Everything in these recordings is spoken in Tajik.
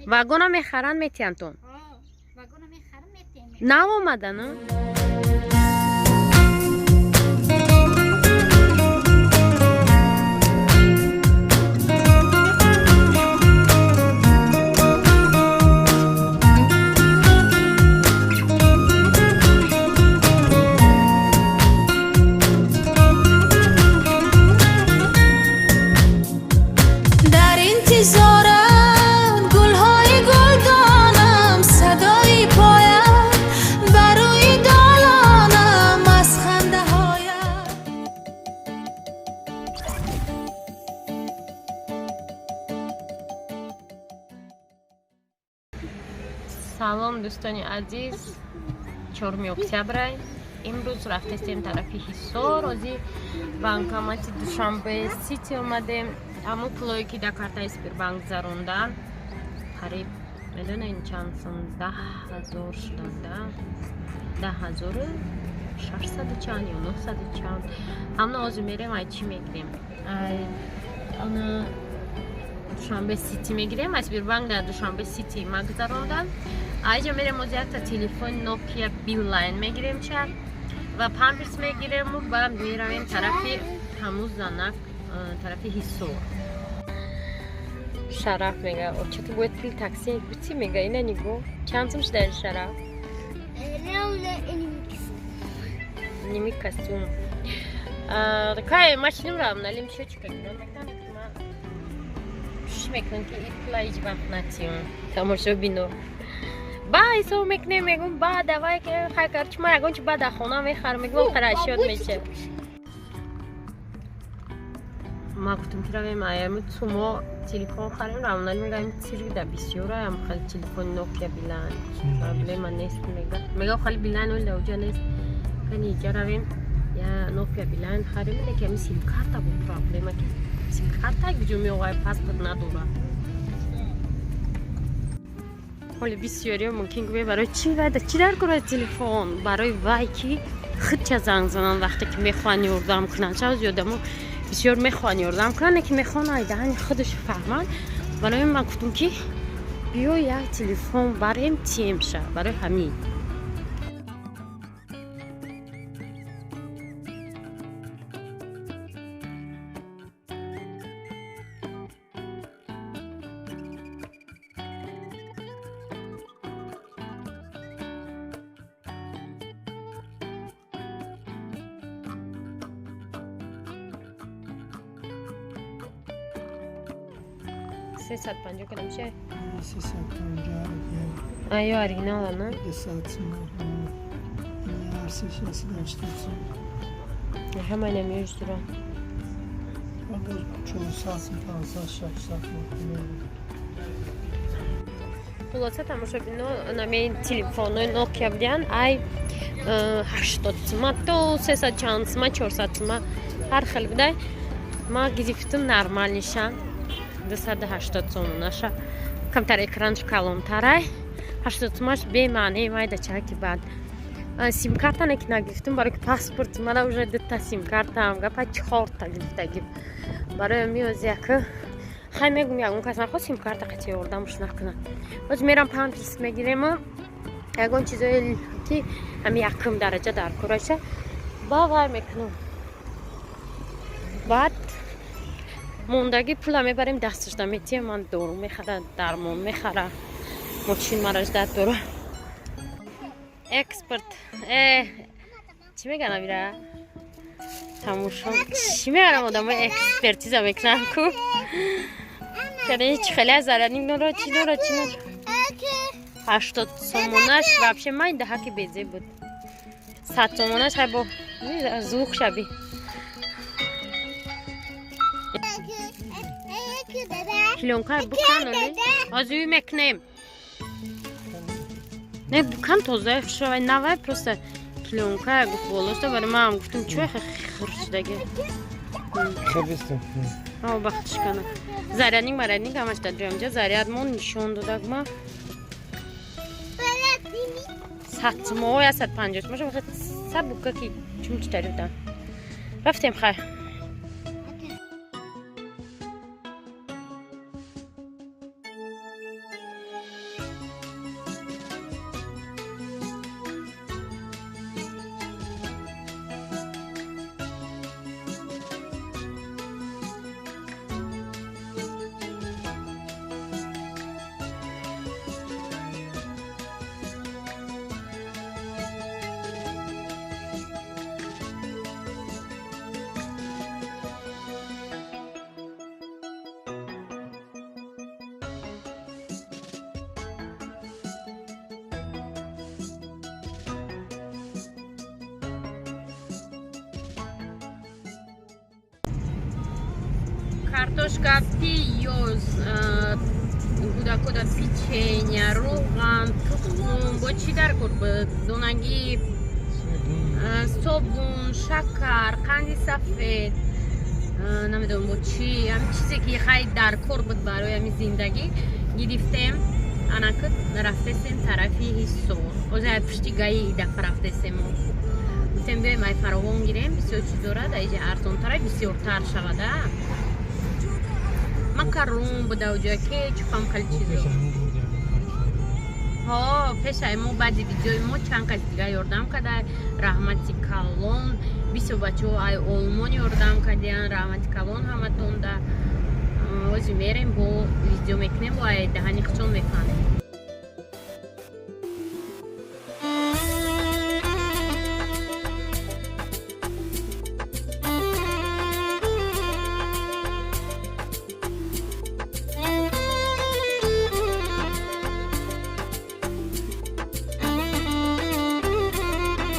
Вагона мехаранд, метиҳанд-тон. Нав омадану? Дар интизорат гулҳои гулдонам, садои поят бар рӯи долонам, аз хандаҳоят. Салом, дӯстони азиз. 4 октябрай. Имрӯз рафтестем тарафи Ҳисор. Ози банкомати Душанбе Сити омадем. Ҳамун пулое, ки дар картаи Сбербанк зарондан, қариб медонед чанд сум? 10 000 шудан, да, 10 600 чанд ё 900 чанд. Ҳамна ҳозир мерем, ай чӣ мегирем? Ай ана Душанбе Сити мегирем. Аз Сбербанк дар Душанбе Сити ма гузарондан. Айҷа мерем, ози якта телефони Nokia Билайн мегирем ча ва памперс мегирему ба меравем тарафи ҳамун занак, тарафи Ҳисор. Шараф мега: «Оча, ту бояд пули такси бути». Мега: «Ина нигоҳ, чанд сум шуда ин, Шараф?» Ними костюм кай машинам равам, налим щёчка гирам, мекунам, ки ма кӯшиш мекунам, ки ин пула ҳеҷ вақт натиём. Тамошо бино, ба ҳисоб мекунем, мегум ба давай ки хай карчи ма ягон чи ба дар хона мехарам, мегум харашёт меша. Ма гуфтам, ки равем аями тумо телефон харем. Равнали мегаем, цирк да бисёраям хали телефони Nokia Билайн проблема нест, мега хали Билайн оли уҷа нест. Кани иҷа равем, я Nokia Билайн харем, леки ами симкарта бо проблема, ки симкарта куҷо меоғай, паспорт надора. Ҳоли бисёриё мумкин гӯе: «Барои чӣ вайда чӣ дар кора телефон?» Барои вай ки худча занг зананд вақте ки мехоҳанд ёрдам кунанд. Чаро одамо бисёр мехоҳанд ёрдам кунанд, ки мехоҳанд айдаҳани худаш фаҳманд. Барои ман гуфтам, ки биё як телефон барем, тиемша, барои ҳамин. 350 кадам мешавад? 350. Аю оригинала, на? 200 сум. 680 сум. Ҳама намеёш дура. 400 сум, 500, 600. Хулоса, тамошобино, нами телефонҳои Nokia будиян, ай 80 сума то 300 чанд сума, 400 сума, ҳар хел будай. Ма гирифтум нормальныйша, 280 сомонаша. Камтар экранш калонтарай, 80 сумаш бемаъне майда чаки. Баъд симкарта не ки нагирифтум, барои ки паспорти мана уже дута симкартаам, гапа чорта гирифтагим. Барои миоз яка хай мегум, ягон кас нахост симкарта қати ёрдамш накунад. Боз мерам, памперс мегирему ягон чизое, ки ҳами якум дараҷа дар кораша, ба вай мекунам. Баъд мондагӣ пула мебарем, дасташда метиҳам, ман дору мехара, дармон мехара, мошин мара ждать дора. Экспорт чӣ меган, амира? Тамошо чӣ мегарам, одамои экспертиза мекунам ку када ҳеч хеле аз зараник дора, чӣ дора, чӣ надора. 80 сомонаш вообще май даҳаки безе буд. 100 сомонаш хай бо зух шаби. Плёнка букан озуи мекунем, не букан тоза шавай, навай, просто плёнка гуфт болошта. Барои ман гуфтам, чӯй хир шудаги. Бахтишкана зарядник марадник ҳамаш дар ҷоямҷа. Заряд мо нишон додак, ма 100 сумоҳо, 150 сумо сабука, ки чумчитари будан. Рафтем, хай. Картошка, пиёз, гудакода печенья, рӯған, тухм, бо чӣ дар кор буд? Донагӣ, собун, шакар, қанди сафед, намедонам бо чӣ, ҳамин чизе ки хай дар кор буд барои ҳамин зиндагӣ гирифтем. Анаки рафтесем тарафи Ҳисор. Ҳозир ай пушти гаи идафа рафтесем. Гуфтем биёем ай фаровон гирем, бисёр чиз дорад, айҷа арзонтара бисёртар шавада. Макарон буда уҷа, кетчупам, хеле чизо. Ҳо, пешаи мо баъди видеои мо чанд кас дига ёрдам карда, раҳмати калон. Бисёр бачаҳо ай Олмон ёрдам кардиян, раҳмати калон ҳаматонда. Ҳозир мерем, бо видео мекунем, бо ай даҳани хучон мефаҳмем.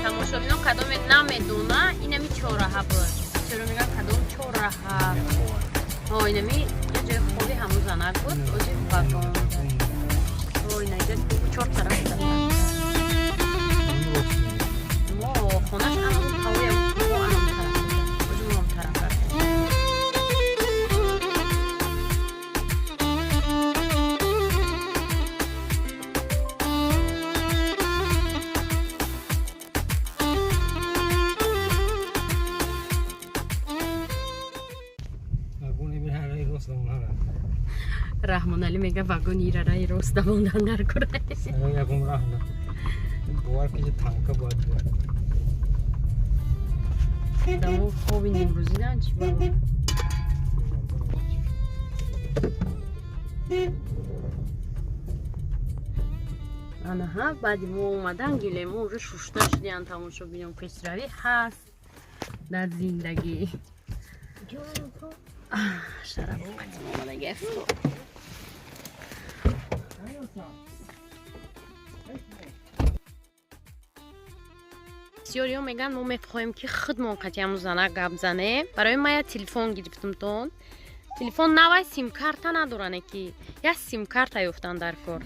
Тамошобинон, кадоме намедона, инами чораҳа буд. Чаро мегӯям кадом чораҳа? Ҳо, инами ҷои хоби ҳамун занак буд, ози вагон. Ҳо, инаҷа чор тараф мо хонаш анам ҳавоя, мо анам тараф, ози мо тараф рафтем. Раҳмоналӣ мега, вагон ирараи рост давондан дар кора. Ягон раҳ бовар ки танка бояд биёд. Дамо хоби нимрӯзидан чӣ бало. Анаҳа, баъди мо омадан гилемо уже шушта шудиян. Тамошобинон, пешравӣ ҳаст дар зиндагӣ. Шараф қадим омадаги. Бисёриҳо мегӯянд, мо мехоҳем, ки худмон қати ҳамун занак гап занем. Барои ман як телефон гирифтумтон. Телефон навай, симкарта надоране, ки як симкарта ёфтан дар кор.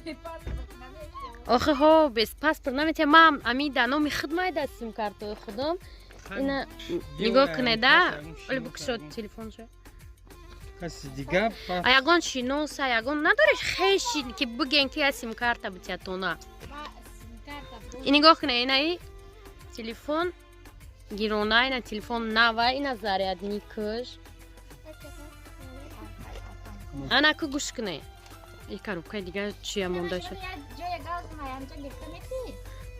Охи ҳо, без паспорт наметия. Ман ами да номи худ майда симкартаи худам. Ина нигоҳ кунеда, оли бикушод телефоншо. Каси дига. А ягон шиноса, ягон надореш хеши, ки биген, ки я симкарта битиятона? Нигоҳ куне, инаи телефон гирона, ина телефон нава, ина зарядникаш. Ана ку гӯш куне, и коробкаи дига чия монда шуд?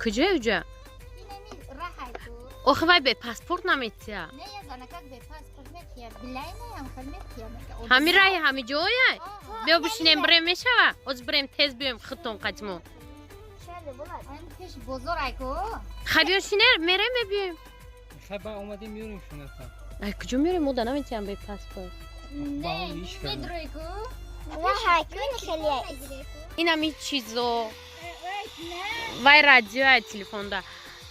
Куҷое уҷа? Охи вай бе паспорт наметия. Ҳами раи ҳами ҷоя биё бишинем, бирем, мешава? Оз бирем, тез биёем худтон қадимо. Хай, биё шинер, мерем, мебиёем. Хай, ба омадем, меёрем шуната. Ай куҷо меёрем? Мо да наметиям бе паспорт. Инами чизо, вай радиоя, телефонда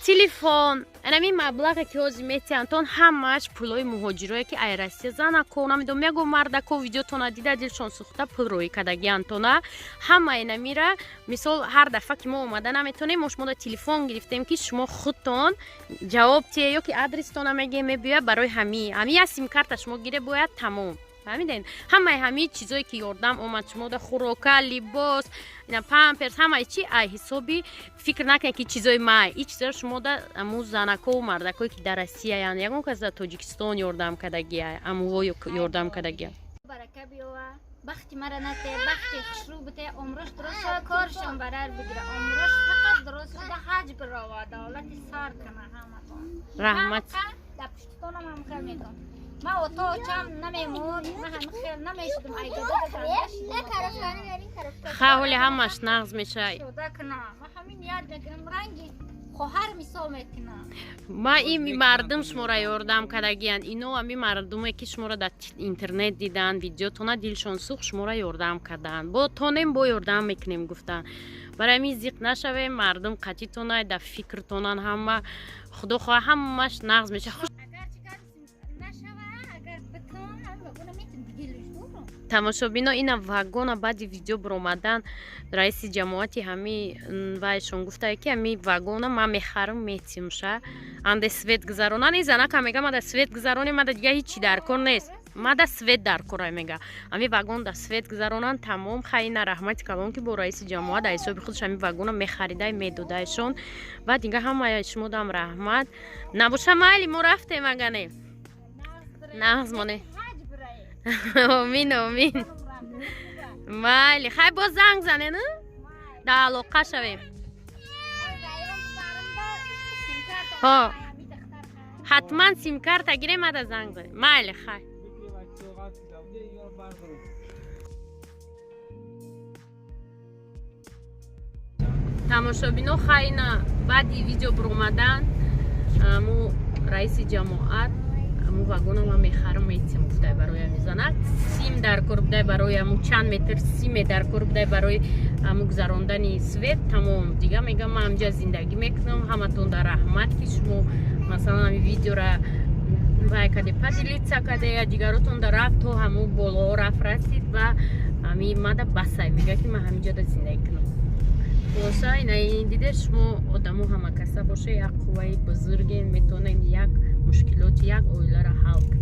телефон. Анами маблағе ки ҳозир метиҳанд, ҳамааш пулои муҳоҷирое, ки ай Россия занако, намедонам, ягон мардако видеотона дида, дилшон сӯхта, пул роӣ кардагиантона. Ҳама инамира, мисол, ҳар дафъа ки мо омада наметонем, мо шумода телефон гирифтем, ки шумо худтон ҷавоб тие ё ки адрестона мегӯем, мебиёяд. Барои ҳами як симкарта шумо гире, бояд тамом. Фаҳмидед? Ҳамаи ҳамин чизое ки ёрдам омад шумода, хӯрока, либос, памперс, ҳамаи чи ай ҳисоби, фикр накунед, ки чизои май, и чизоро шумода аму занакову мардакое, ки дар Россияянд, ягон кас дар Тоҷикистон ёрдам кардагия, амуво ёрдам кардагия. Барака биёва, бахти мара нате, бахти хушрӯ бите, умрош дуруст шава, коршон барар бигира, умрош фақат дуруст шуда, ҳаҷ бирова, давлати сар кана ҳаматон. Раҳмат. Дар пуштитонам ҳам хел мегӯм. Ман ото очам намемурд, ман ҳам хел намешудам, айгада. Ха, ҳоли ҳамаш нағз мешавад. Шуда кунам, ман ҳамин ният мекунам, ранги хоҳар мисол мекунам. Ма ин мардум шуморо ёрдам кардагиянд. Ино ами мардуме, ки шуморо дар интернет диданд, видеотона, дилшон сӯхт, шуморо ёрдам карданд. Бо тонем, бо ёрдам мекунем гуфтанд. Барои ҳамин зиқ нашавем, мардум қатитонай, дар фикртонан ҳама. Худо хоҳа, ҳамаш нағз мешавад. Агар чӣ кар нашава, агар битон, ҳам вагона метим диги. Тамошобино, ина вагона баъди видео биромадан раиси ҷамоати ҳами вайшон гуфтае, ки ҳами вагона ман мехарам, метимша, анде свет гузаронан. И занака мега: «Мада свет гузаронем, мада дига ҳичи дар кор нест, мада свет дар кора», мега. Ҳами вагон да свет гузаронан, тамом. Хайна, раҳмати калон, ки бо раиси ҷамоат дар ҳисоби худаш ҳами вагона мехаридай, медодайшон. Ва дига ҳамаи шумодам раҳмат. Набоша, майли, мо рафтем, агане нағз моне. Омин, омин. Майли, хай, боз занг занен, дар алоқа шавем. Ҳо, ҳатман симкарта гирем, ада занг занем. Майли, хай. Тамошобино, хайна, баъди видео биромадан мо раиси ҷамоат аму вагона ман мехарам, метим гуфтай. Барои ами занак сим дар кор будай, барои аму чанд метр симе дар кор будай, барои аму гузарондани свет, тамом. Дига мегам, ман ҳамҷа зиндагӣ мекунам. Ҳаматон дар раҳмат, ки шумо масалан ами видеора вай каде, поделиться каде, я дигаротон да рафт, то ҳаму болоо рафт, расид. Ва ами мада басай, мега, ки ман ҳамиҷода зиндагӣ кунам. Хулоса, ина диде, шумо одамо ҳамакаса боша, як қувваи бузурге, метавонем як мушкилоти як оиларо ҳал кунем.